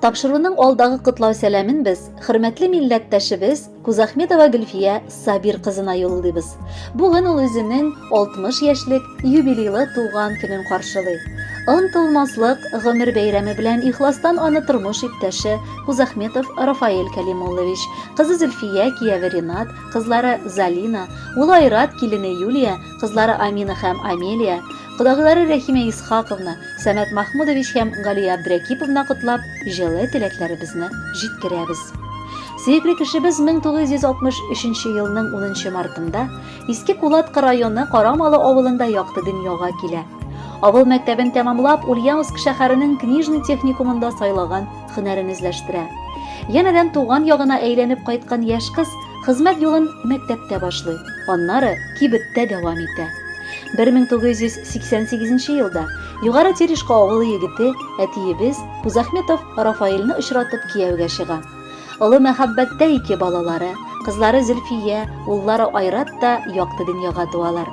Тапшыруның алдагы котлау сәламен без хөрмәтле милләттәшебез Кузахметова Гөлфия Сабир кызына юллыйбыз. Бүген ул үзенең 60 яшьлек юбилейлы туган көнен каршылый. Онтылмаслык гомер бәйрәме белән ихластан аны тормыш иптәше Кузахметов Рафаэль Калимуллович, кызы Зөлфия, кияве Ринат, кызлары Залина, улы Айрат, килене Юлия, кызлары Амина һәм Амелия, кодагыйлары Рәхимә Исхаковна, Сәмәт Махмудович һәм Галия Абдрәкиповна котлап, җылы теләкләребезне җиткерәбез. Сөекле кешебез 1963 елның 10 мартында Иске Кулаткы районы Карамалы авылында якты дөньяга килә. Авыл мәктәбен тәмамлап, Ульяновск шәһәренең книжный техникумында сайлаган һөнәрен үзләштерә. Янәдән туган ягына әйләнеп кайткан яшь кыз хезмәт юлын мәктәптә башлый, аннары кибеттә дәвам итә. 1988 елда Югары Терешка авылы егете, әтиебез Кузахметов Рафаэльне очратып кияүгә чыга. Олы мәхәббәттә ике балалары, кызлары Зөлфия, уллары Айрат та якты дөньяга туалар.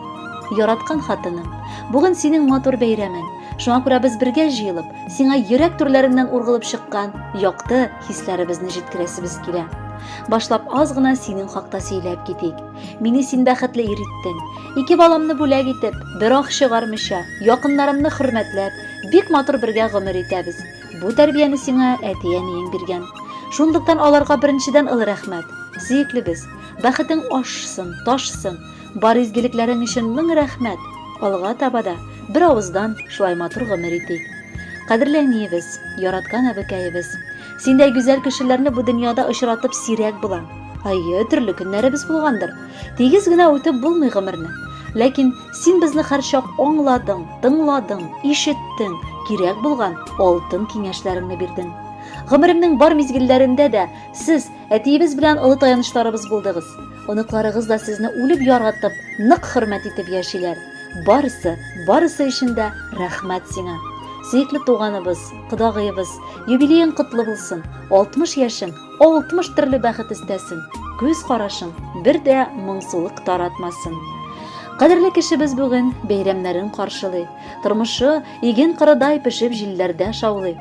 Яраткан хатыным, бүген синең матур бәйрәмең. Шуңа күрә без бергә җыелып, сиңа йөрәк түрләреннән ургылып чыккан якты хисләребезне җиткерәсебез килә. Башлап аз гына синең хакта сөйләп китик. Мине син бәхетле ир иттең. Ике баламны бүләк итеп, бер ах чыгармыйча, якыннарымны хөрмәтләп, бик матур бергә гомер итәбез. Бу тәрбияне сиңа әти-әниең биргән. Шунлыктан аларга беренчедән олы рәхмәт. Сөеклебез, бәхетең ашсын, ташсын. Бар изгелекләрең өчен мең рәхмәт. Алга таба да бер авыздан шулай матур гомер итик. Кадерле әниебез, яраткан әбекәебез, синдәй гүзәл кешеләрне бу дөньяда очратып сирәк була. Әйе, төрле көннәребез булгандыр. Тигез генә үтеп булмый гомерне. Ләкин син безне һәрчак аңладың, тыңладың, ишеттең, кирәк булган алтын киңәшләреңне бирдең. Гомеремнең бар мизгелләрендә дә сез әтиебез белән олы таянычларыбыз булдыгыз. Оныкларыгыз да сезне үлеп яратып, нык хөрмәт итеп яшиләр. Барысы, барысы өчен дә рәхмәт сиңа. Сөекле туганыбыз, кодагыебыз, юбилеең котлы булсын, 60 яшең 60 төрле бәхет өстәсен, күз карашың бер дә моңсулык таратмасын. Кадерле кешебез бүген бәйрәмнәрен каршылый. Тормышы иген кырыдай пешеп җилләрдә шаулый.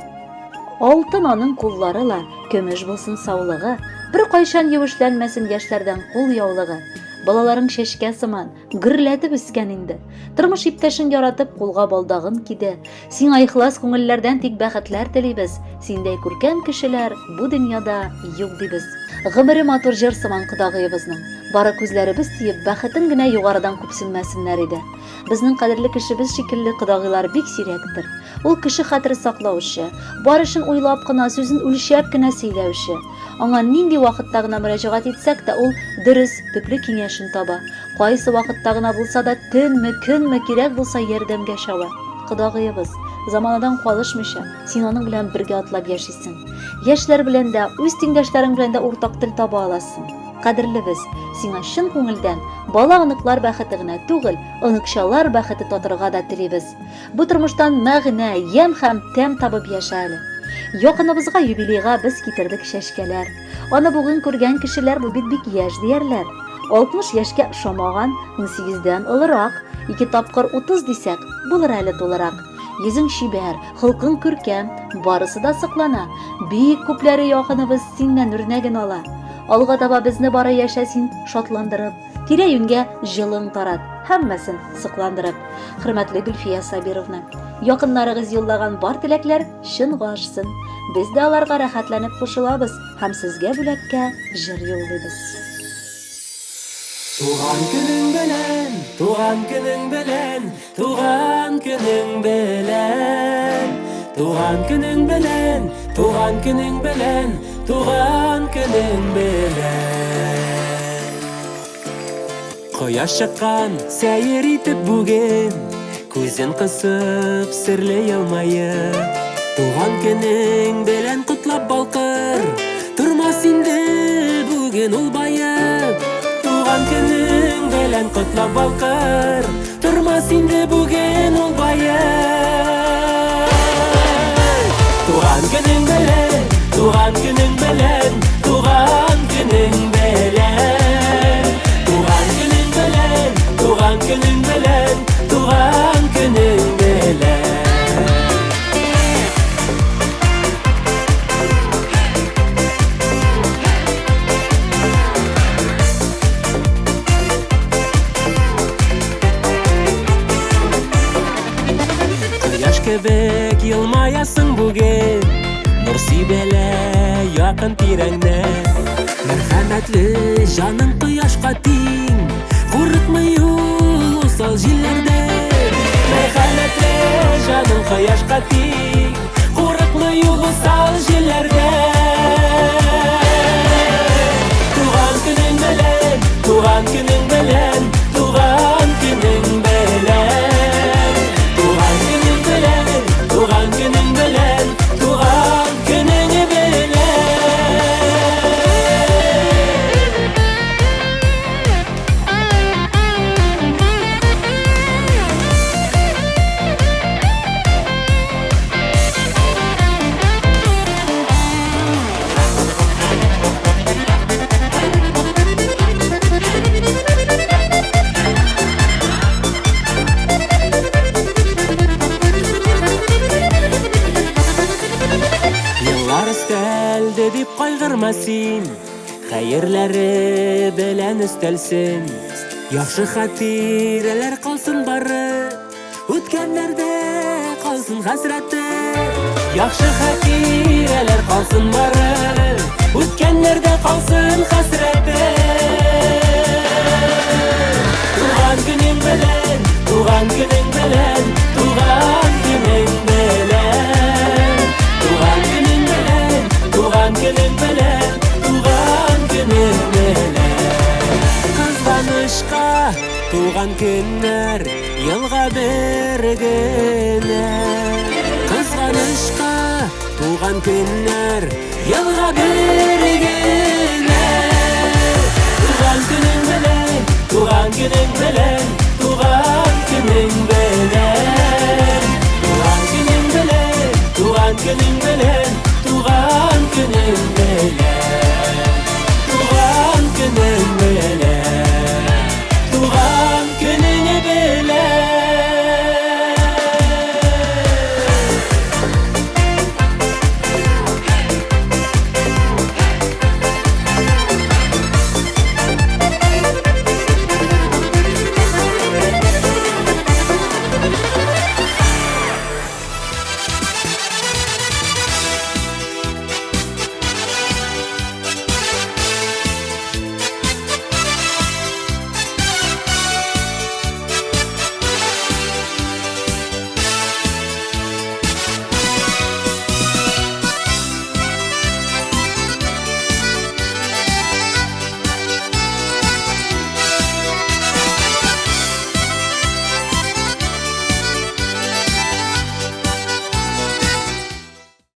Алтын аның куллары ла, көмеш булсын саулыгы, беркайчан юешләнмәсен яшьләрдән кул яулыгы. Балаларың чәчкә сыман, гөрләтеп үскән инде. Тормыш иптәшен яратып, кулга балдагын киде. Сиңа ихлас күңелләрдән тик бәхетләр телибез. Синдәй күркәм кешеләр бу дөньяда юк дибез. Гомере матур җыр сыман кодагыебызның. Бары күзләребез тиеп, бәхетен генә югарыдан күпсенмәсеннәр иде. Безнең кадерле кешебез шикелле кодагыйлар бик сирәктер. Ул кеше хәтере саклаучы, бар эшен уйлап кына, сүзен үлчәп кенә сөйләүче. Аңа нинди вакытта гына мөрәҗәгать итсәк тә, ул дөрес, төпле киңәшен таба. Кайсы вакытта гына булса да, төнме, көнме, кирәк булса, ярдәмгә чаба. Кодагыебыз, заманадан калышмыйча, син аның белән бергә атлап яшисең. Яшьләр белән дә, үз тиңдәшләрең белән дә уртак тел таба аласың. Кадерлебез, сиңа чын күңелдән бала-оныклар бәхете генә түгел, оныкчалар бәхете татырга да телибез. Бу тормыштан мәгънә, ямь һәм тәм табып яшә әле. Якыныбызга юбилейга без китердек чәчкәләр. Аны бүген күргән кешеләр бу бит бик яшь диярләр. 60 яшькә ошамаган, унсигездән олырак, ике тапкыр 30 дисәк, булыр әле тулырак. Йөзең чибәр, холкың күркәм, барысы да соклана. Бик күпләре якыныбыз синнән үрнәген ала. Алга таба безне бары яшә син шатландырып, тирә-юньгә җылың тарат, һәммәсен сокландырып. Хөрмәтле Гөлфия Сабировна, якыннарыгыз юллаган бар теләкләр чынга ашсын. Без дә аларга рәхәтләнеп кушылабыз һәм сезгә бүләккә җыр юллыйбыз. Туган көнең белән, туган көнең белән, туган көнең белән. Туган көнең белән, туган көнең белән, туган көнең белән. Кояш чыккан сәер итеп бүген, Күзен кысып, серле елмаеп. Туган көнең белән котлап балкыр, Тормас инде бүген ул баеп. Туган көнең белән котлап балкыр, Тормас инде бүген ул баеп. Туган көнең белән, туган көнең белән, туган көнең белән. Туган көнең белән, туган көнең белән, туган көнең белән. кебек елмаясың бүген, Нур сибелә якын тирәңнән. Мәрхәмәтле җаның кояшка тиң, Курыкмый ул усал җилләрдән. Мәрхәмәтле җаның кояшка тиң, Курыкмый ул усал җилләрдән. Туган көнең белән, туган көнең белән, туган көнең белән. Туган көнең белән, туган көнең белән, туган көнең белән. Еллар өстәлде дип кайгырма син, Хәерләре белән өстәлсен. Яхшы хатирәләр калсын бары, Үткәннәрдә калсын хәсрәте. Яхшы хатирәләр калсын бары, Үткәннәрдә калсын хәсрәте. Туган көнең белән, туган көнең белән, туган көнең белән. Туган көнең белән, туган көнең белән, туган көнең белән. Кызганычка, туган көннәр елга бер генә. Кызганычка, туган көннәр елга бер генә. Туган көнең белән, туган көнең белән, туган көнең белән. Туган көнең белән, туган көнең белән, туган көнең